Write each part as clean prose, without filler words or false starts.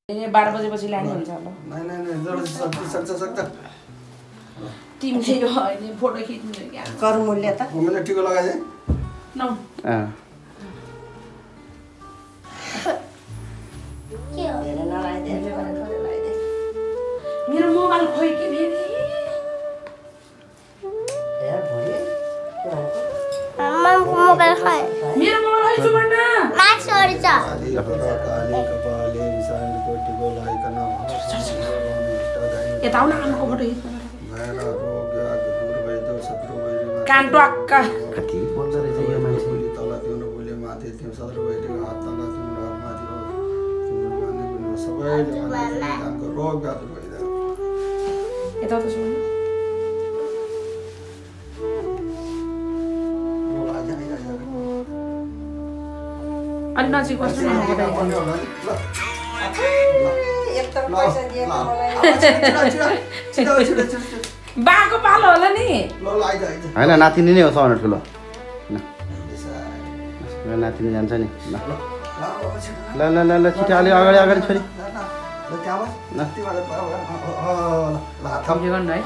12 बजेपछि land हुन्छ होला। सक्छ तिमीले यो हैन फोटो खिच्नु क्या कर मूल्य त मैले टिको लगाए नौ के हो हेर नलाइदे मेरो मोबाइल खोइ के फेरि हेर भोलि मम्मा मोबाइल खाए मेरो मोबाइल है सुमन्ना म्याक्स गरिछ यता आउन आमाको फोटो खिच्नु कान टक्का कति बोल्दै रहेछ यो मान्छे तल दिउनु बोले माथि त्यो सदर बैठक हात तल दिउनु हात माथि हो तिम्रो माने पनि सबै जानको रोग व्याधि भइरहेको यता त सुमन्ना अनि नजिक बस्नु न एक त पैसा दिएको मलाई बाको पालो होला नि हैन नातिनी नै हो सबभन्दा ठुलो मेरो नातिनी जान्छ नि ल ल ल ल छिटो अलि अगाडि अगाडि छोरी थम्जे गर्नु है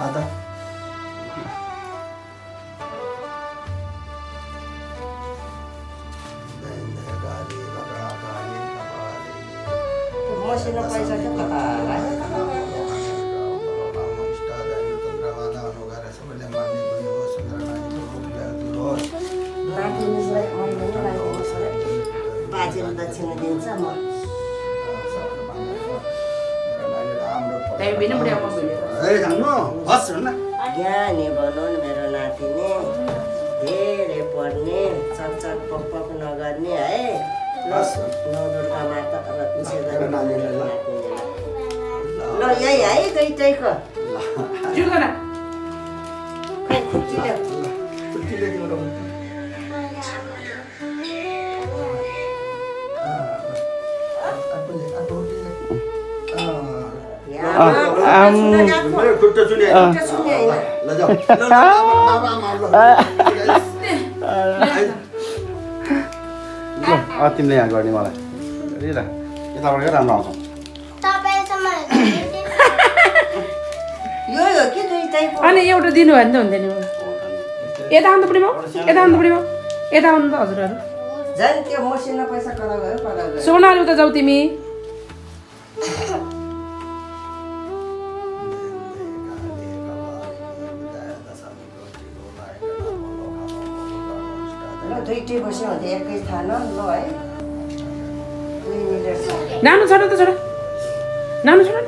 मसिनो पैसा के कता बाजेले दक्षिणा दिन्छ म त्यही बिना बुढा म ज्ञानी बनाउन मेरो नातिनी धेरै पढ्ने चकचक पकपक नगर्ने है नौ दुर्गा माता ल यही है दुइटैको जुगना तिमीले यहाँ गर्ने मलाई यताबाट राम्रो आउँछ यो के दुइटैको अनि एउटा दिनु भयो भने त हुन्थ्यो नि यता आउनु पनि भयो यता आउनु पनि भयो यता आउनु त हजुरहरू झन् त्यो मसिनो पैसा कला गयो सोनाली उता जाऊ तिमी दुइटै बस्यो भने एकै थाहा न ल है 2 मिनेट नानु छोड त छोड नानु छोड न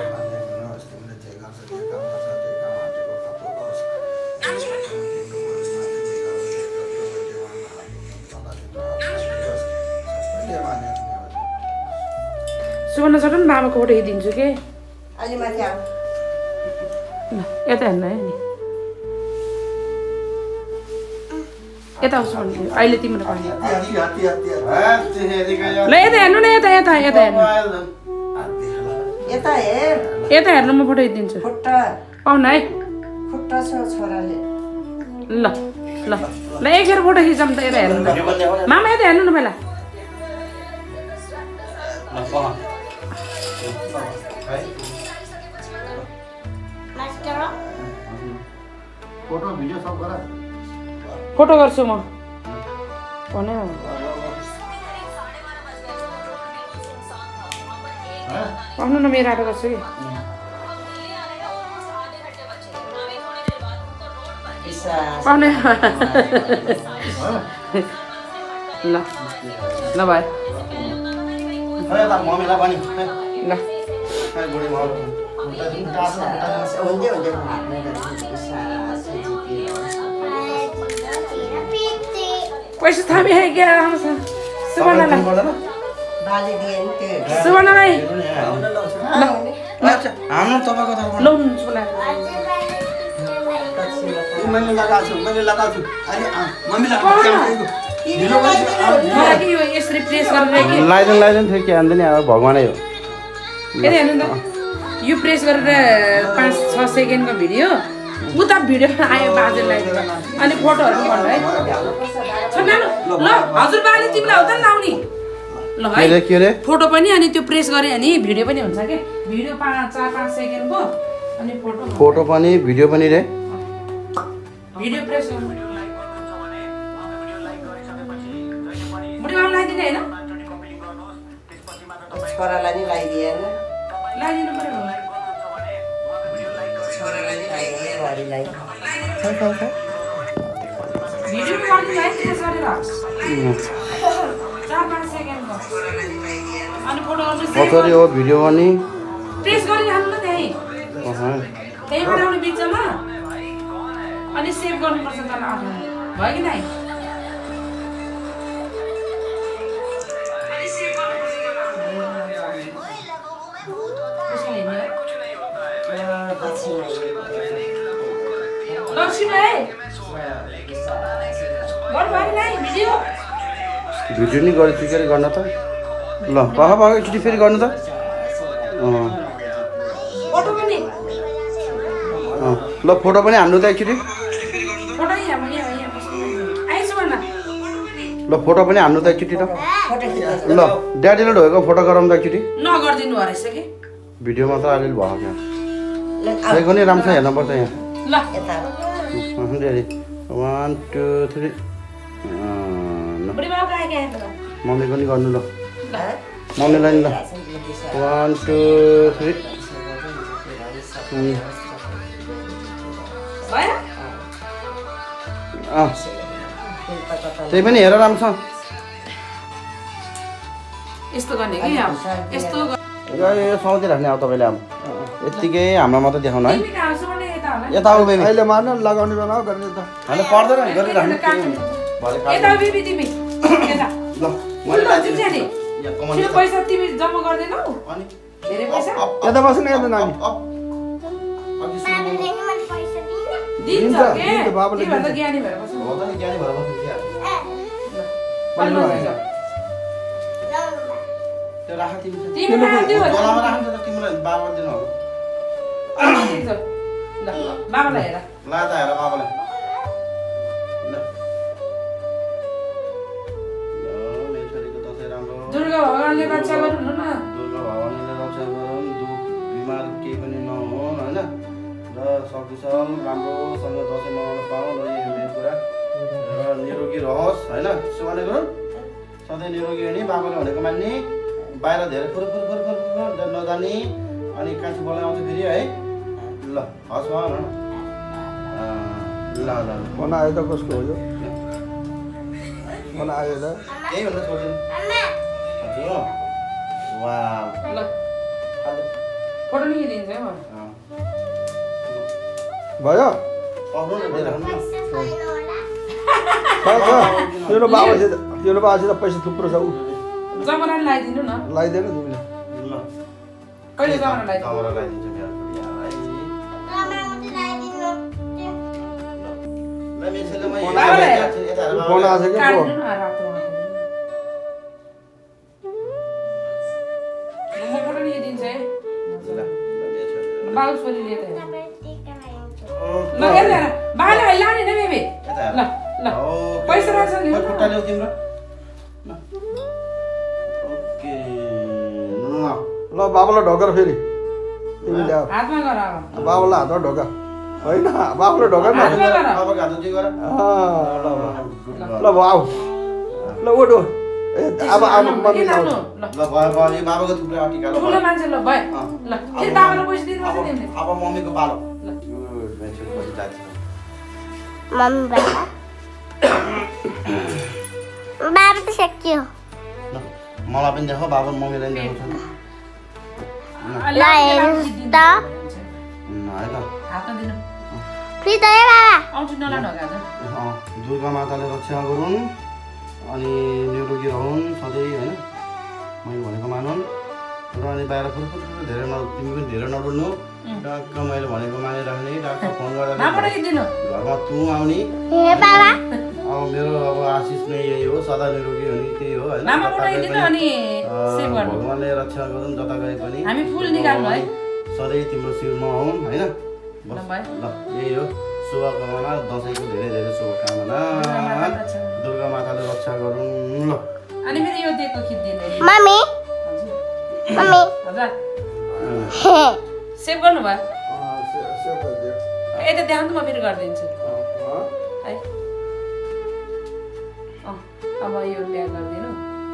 सुवर्ण छोड न बाबाको फोटो दिन्छु के अलि माथि आऊ ल यता हेर्नु है नि यता आउँछु अहिले तिम्रो पानी ल यता हेर्नु न यता यता यता हेर्नु यता हेर यता हेर्नु म फोटो दिन्छु खुट्टा पाउनु है खुट्टा छ छोराले ल ल ल एकखेर फोटो खिचौँ त यता हेर्नु त मामा यता हेर्नु न पहिला फोटो भिडियो सब गर फोटो गर्छु म भने आउनु न मेरो आटो गर्छु कि पाउने ल ल भाइ मम्मीलाई पनि ल पैसा थामी है क्या सुवर्णलाई सुवर्णलाई हाम्रो तपाईको तर्फबाट लौ सुवर्णलाई मैले लगाछु अनि मम्मीलाई मलाई के यो यसरी प्रेस गरेर के लाइदेन थियो के अन्त नि अब भगवानै हो यता हेर्नु त यो प्रेस गरेर 5-6 सेकेन्डको भिडियो उता भिडियोमा आयो बाजेलाई अनि फोटोहरु गर्नु है छ नानु ल हजुर बाले तिमीलाई हो त लाउनी ल है फोटो पनि अनि त्यो प्रेस गरे अनि भिडियो पनि हुन्छ के भिडियो 4-5 सेकेन्डको अनि फोटो पनि भिडियो पनि रे भिडियो प्रेस गर्नु बुढीमा लगाइदिने हैन छोरालाई नि लगाइदिएन लगाइदिनु पर्यो छोरालाई नि लगाइदिए घरिलाई भिडियो गर्नु है प्रेस गरेर 4-5 सेकेन्डको अनि फोटो गर्नु कसरी हो भिडियो पनि प्रेस गरिहाल्नु न त्यही त्यहीबाट आउने बिचमा अनि सेभ गर्नुपर्छ तल आफ्नो भयो कि नै भिडियो नि गरे ठिकै गर्न त ल बाबा एकचोटि फेरि गर्नु त फोटो पनि ल फोटो पनि हान्नु त एकचोटि ल फोटो पनि हान्नु त एकचोटि त ल ड्याडीले ढोएको फोटो गराउँ त एकचोटि नगर्दिनु रहेछ कि भिडियो मात्र अलिअलि भयो क्या खै पनि राम्रो छ हेर्नुपर्छ यहाँ ल ड्याडी 1 2 3 मम्मी पनि गर्नु ल मम्मीलाई नि ल 1 2 3 त्यही पनि हेर राम्रो छ यस्तो गर्ने कि यस्तो यो सौदी राख्ने अब तपाईँले अब यत्तिकै हाम्रो मात्रै देखाउनु है यता आऊ बेबी अहिले मार्न लगाउने बेला गर्ने त हैन पर्दैन गरिराख्नु यता बेबी तिमी यता ल मैले पैसा तिमी जम्मा गर्दैनौ अनि धेरै पैसा यता बस्नु यता नानी दिन्छ के बाबुले तिमीहरु त ज्ञानी भएर बस्नु हो त नि ज्ञानी भएर बस्नु के त्यो राख तिमी राख्दियौ गोलामा राख्नु त तिमीलाई बाबा दिनु हो ल बाबालाई हेर ला त हेर बाबालाई ल मेरो छोरीको दशैं राम्रो दुर्गा भगवानले रक्षा गर्नु न दुर्गा भगवानले रक्षा गरून् दुख बिमार केही पनि नहोन् हैन र सकुशल राम्रोसँग दशैं मनाउन पाऊँ र यो मेन कुरा र निरोगी रहोस् हैन त्यसो भनेको सधैँ निरोगी हुने बाबाले भनेको मान्ने बाहिर धेरै फुर नजाने अनि कान्छी बोलाइ आउँछ फेरि है ल हस् न ल ल फोन आयो त कसको हो यो फोन आयो त यही भन्दा छोडिदिनु हजुर वाउ ल फोटो लिइदिन्छ है म भयो पाउनु न दिइराख्नु तेरो बाबासित पैसा थुप्रो छ ऊ जमरा लगाइदिनु न लगाइदिएन तिमीले ल कहिले जमरा लगाइदिनु जमरा लगाइदिन्छु मेरो ल मेसेले म फोन आछ के काट्नु न रातो म फोटो लिइदिन्छ है बाउ छोरी लिएर ल हेर बाले लाने न बेबी ल ल पैसा राख्छ नि खुट्टा ल्याउ तिम्रो ओके ल बाबालाई ढोका फेरि तिमी ल्याऊ हातमा गर अब बाबालाई हातमा ढोका होइन बाबालाई ढोका न हातमा गर अब गातो चाहिँ गर ल आऊ ल उठ ए अब मम्मी ल ल भयो यो बाबाको थुप्रै अटिका ल ठुलो मान्छे ल भयो ल फेरि बाबालाई पैसा दिनुपर्छ नि तिमीले अब मम्मीको पालो ल मम्मी बाबा त सक्यो मलाई पनि देखाऊ बाबा मम्मीलाई पनि देखाउँछ ल हेर्नुहोस् त है त हातमा दिनु फ्री त है बाबा आउँछु नला ढोका दुर्गा माताले रक्षा गरून् अनि निरोगी रहन् सधैँ होइन मैले भनेको मानुन् र अनि बाहिर फुलफुल धेरै तिमी पनि धेरै नडुल्नु डाक्क मैले भनेको मानिराख्ने डाक्क फोन गर्दा घरमा तँ आउने अब मेरो अब आशिष नै यही हो सदा निरोगी हुने त्यही हो होइन भगवानले रक्षा गरून् जता गए पनि सधैँ तिम्रो शिरमा हौँ होइन ल यही हो शुभकामना दसैँको धेरै धेरै शुभकामना दुर्गा माताले रक्षा गरून् ल अनि फेरि यो केको खिच्दिने मम्मी मम्मी हजुर सेभ गर्नु भयो यता देखाउनु म फेरि गरिदिन्छु है अब यो बिहा गरिदिनु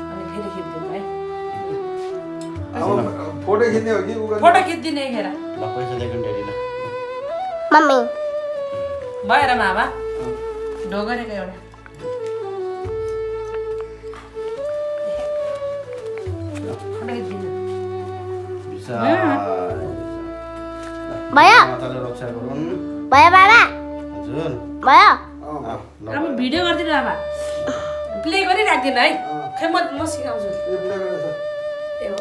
अनि फेरि खिच्दिनु है फोटो खिच्ने हो कि फोटो खिच्दिने खेर ल पैसा दिएको ड्याडी ल मम्मी भएर मामा ढोगरेको एउटा फोटो खिच्दिनु भयो माताले रक्षा गरून् भयो बाबा हजुर भयो अब भिडियो गरिदिनु आमा प्ले गरिराख्दिनु है खै म सिकाउँछु ए हो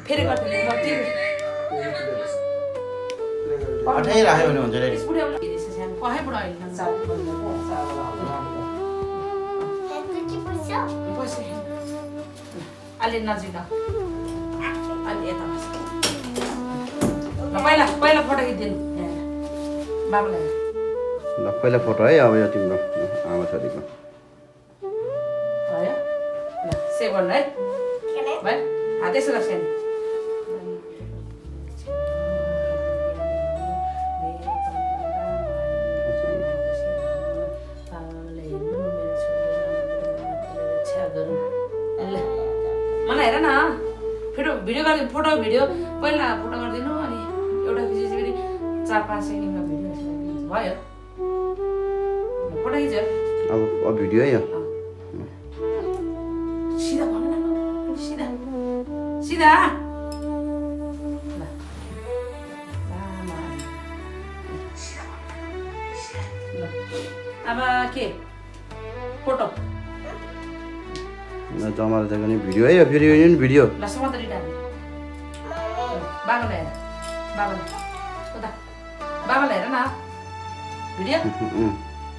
फेरि गरिदिनु म के अठाइ राख्यो भने हुन्छ ड्याडी कहीँबाट अहिले अलि नजिक अलि यता पहिला पहिला फोटो खिचिदिनु बाबालाई ल पहिला फोटो है अब यो तिम्रो आमा छोरीको भयो ल सेभ गर्नु है भयो हात यसो राख्छ नि मलाई हेर न फेरि भिडियो गरिदिनु फोटो भिडियो पहिला फोटो गरिदिनु अनि एउटा खिचेपछि फेरि 4-5 सेकेन्डमा भिडियो भयो फोटो खिच्यो अब भिडियो है यो सिधा भन्नु न सिधा सिधा अब के फोटो जमाएर चाहिँ पनि भिडियो है यो फेरि यो नि भिडियो ल समातरी डाल बाबालाई हेर बाबालाई उता बाबालाई हेर न भिडियो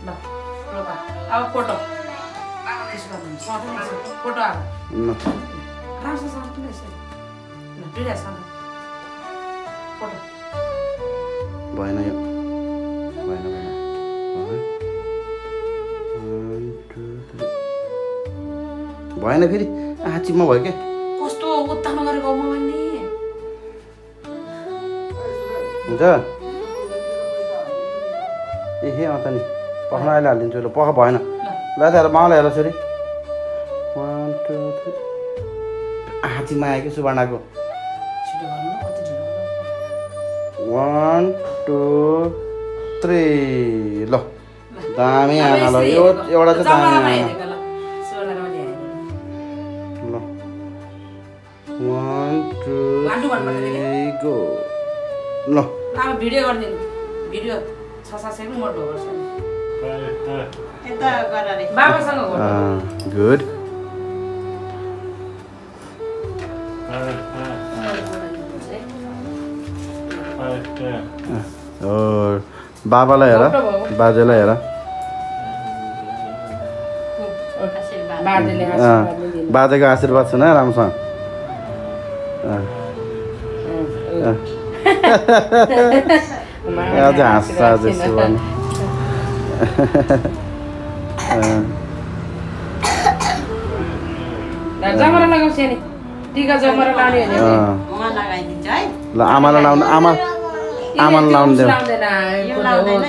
ल रोपा अब फोटो फोटो आयो राम्रोसँग किन यसो ल दुईटा सँग फोटो भएन यो भएन भएन भएन फेरि चिप्मा भयो क्या कस्तो उत्तानो गरेको मोबाइल नि हुन्छ ए हे अन्त नि पखामा अहिले हालिदिन्छु ल पख भएन ल त माउलाई हेर छोरी 1 2 3 चिप्मा आयो कि सुवर्णाको छिटो गर्नु न कति ढिलो 1 2 3 ल दामी आमा ल यो एउटा चाहिँ दामी आमा ल 1 2 3 गो ल अब भिडियो गरिदिनु भिडियो 6-7 सेकेन्ड मोटो गर्छ यता गर रे बाबासँग गर्नु गुड बाबालाई हेर बाजेलाई हेर बाजेको आशीर्वाद छ न राम्रोसँग अझ हाँस्छ अझ सुवर्ण जमरा लगाउँछ नि टिका जमरा लाउने हो नि म लगाइदिन्छु है ल आमालाई लाउनु आमालाई लाउनु देऊ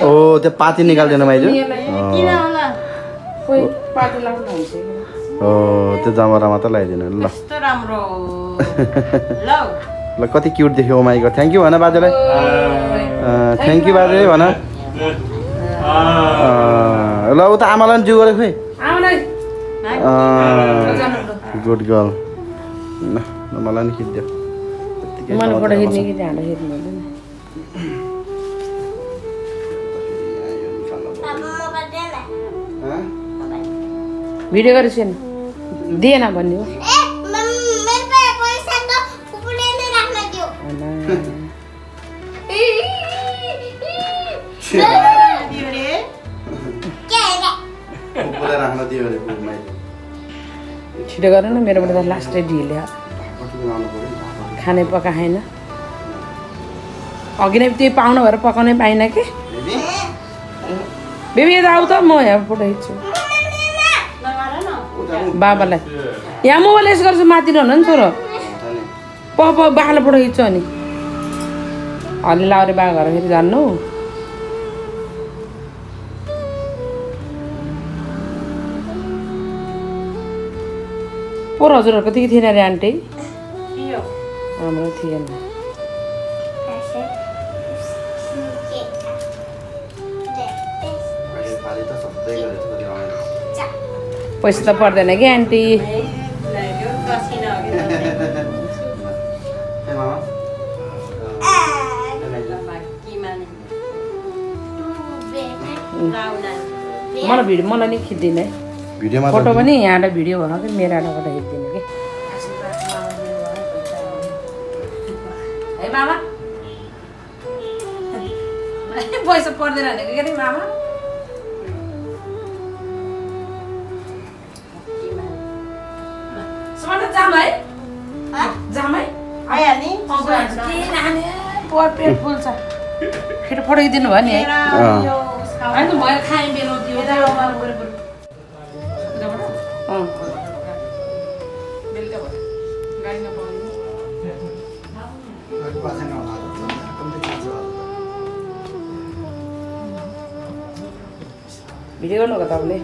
ओ त्यो पाती निकाल्दिनु माइजू किन होला खोइ पाती लाउनु हुन्छ हो त्यो जमरा मात्र लगाइदिनु ल कस्तो राम्रो ल ल कति क्युट देख्यो माइ गड थ्याङ्क यू भन बाजेलाई थ्याङ्क यू बाजे भन ल उता आमालाई पनि जिउ गरेको खोइ आउलाई गुड गर्ल ल मलाई नि खिचिदियो मलाई फोटो खिच्ने कि त्यहाँ खिच्नु हुँदैन भिडियो गरेको छैन दिएन भन्ने हो छिटो गर न मेरोबाट त लास्टै ढिल्यो खाने पकाएन अघि नै त्यही पाउनु भएर पकाउनै पाइनँ कि बेबी यता आऊ त म यहाँ फोटो खिच्छु बाबालाई यहाँ मोबाइल यस गर्छु माथि रहनु नि छोरो बाख्लो फोटो खिच्छु अनि अलि लाउरे बा घर फेरि जान्नु पोर हजुरहरूको त्यति थिएन अरे आन्टी हाम्रो थिएन पैसा त पर्दैन कि आन्टी मलाई नि खिच्दिनँ है फोटो पनि यहाँबाट भिडियो भन कि मेरो आँटाबाट खिच्दिनँ कि है मामा पैसा पर्दैन भनेको के अरे मामा जाम है जाम है पेट फुल्छ फेरि पठाइदिनु भयो नि है होइन मैले खाएँ भिडियो गर्नु हो तपाईँले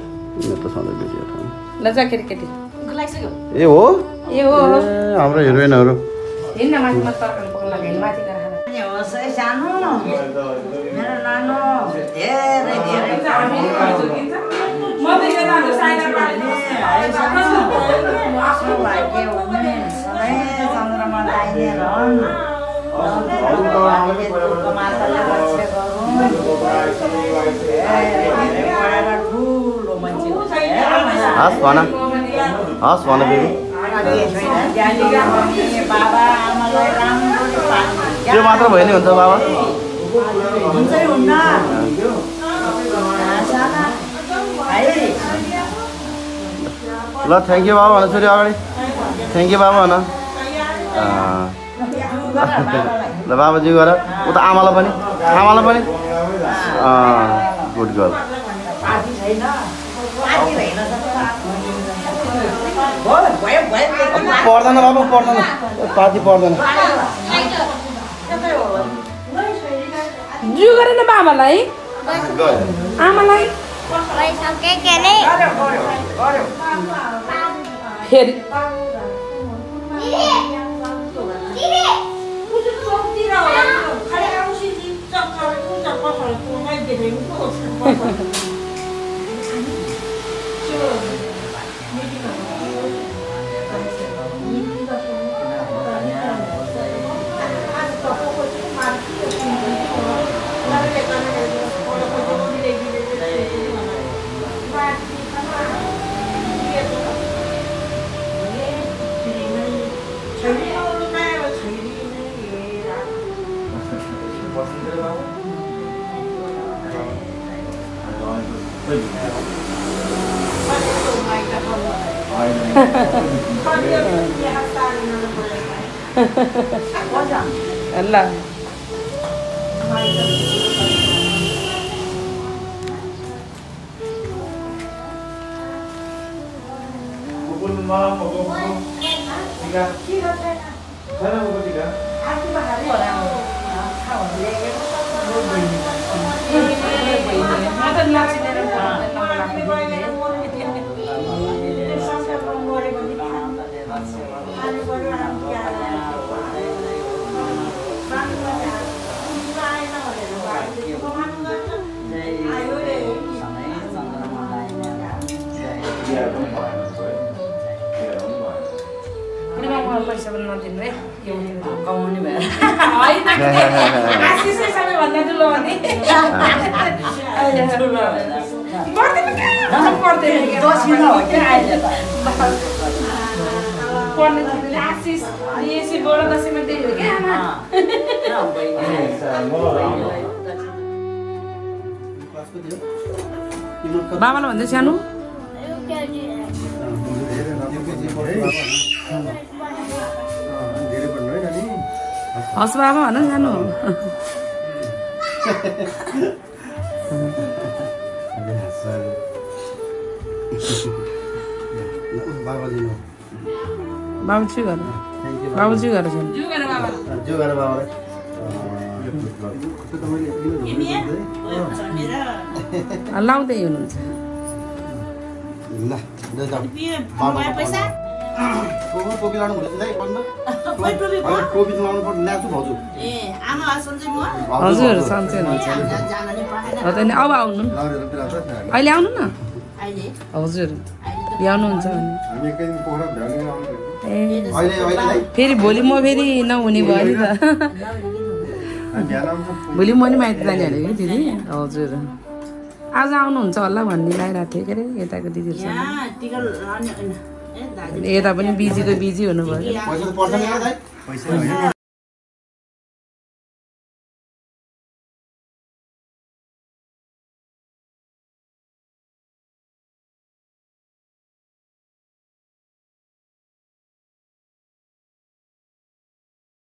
ल जा केटी ए हो हाम्रो हिरोइनहरू हिँड्न माथि तरकारी पकाउन लागि माथि गएर सानो मेरो नानो धेरै धेरै चन्द्रमा लाइने रहन् हस् भन बेबी त्यो मात्र भयो नि हुन्छ बाबा ल थ्याङ्क यू बाबा भन छोरी अगाडि थ्याङ्क यू बाबा भन ल बाबाजी गर उता आमालाई पनि गुड गर्ल पर्दैन बाबा पर्दैन पार्टी पर्दैन जो गरेन बाबालाई आमालाई फेरि Allah. पैसा पनि नदिनु है कमाउने भएर आशिषै सबैभन्दा ठुलो भने पढ्ने आशिष गोडा दसैँमा त्यही हो क्या बाबालाई भन्दै सानो हस् बाबा भन सानो बाबा दिनु बाबुजी घर थ्याङ्क यू बाबुजी घर छन् जो गरेर बाबालाई लाउँदै हुनुहुन्छ ल टोपी लाउनु पर्छ टोपी लाउनु पर्छ ल्याएको छु भाउजू हजुर सन्चै हुनुहुन्छ अब आउनु अहिले आउनु न हजुर भ्याउनुहुन्छ भने फेरि भोलि म फेरि नहुने भयो नि त भोलि म नि माइत जाने अरे कि दिदी हजुर आज आउनुहुन्छ होला भन्ने लागिरहेको थियो के अरे यताको दिदीहरूसँग यता पनि बिजीको बिजी हुनुभयो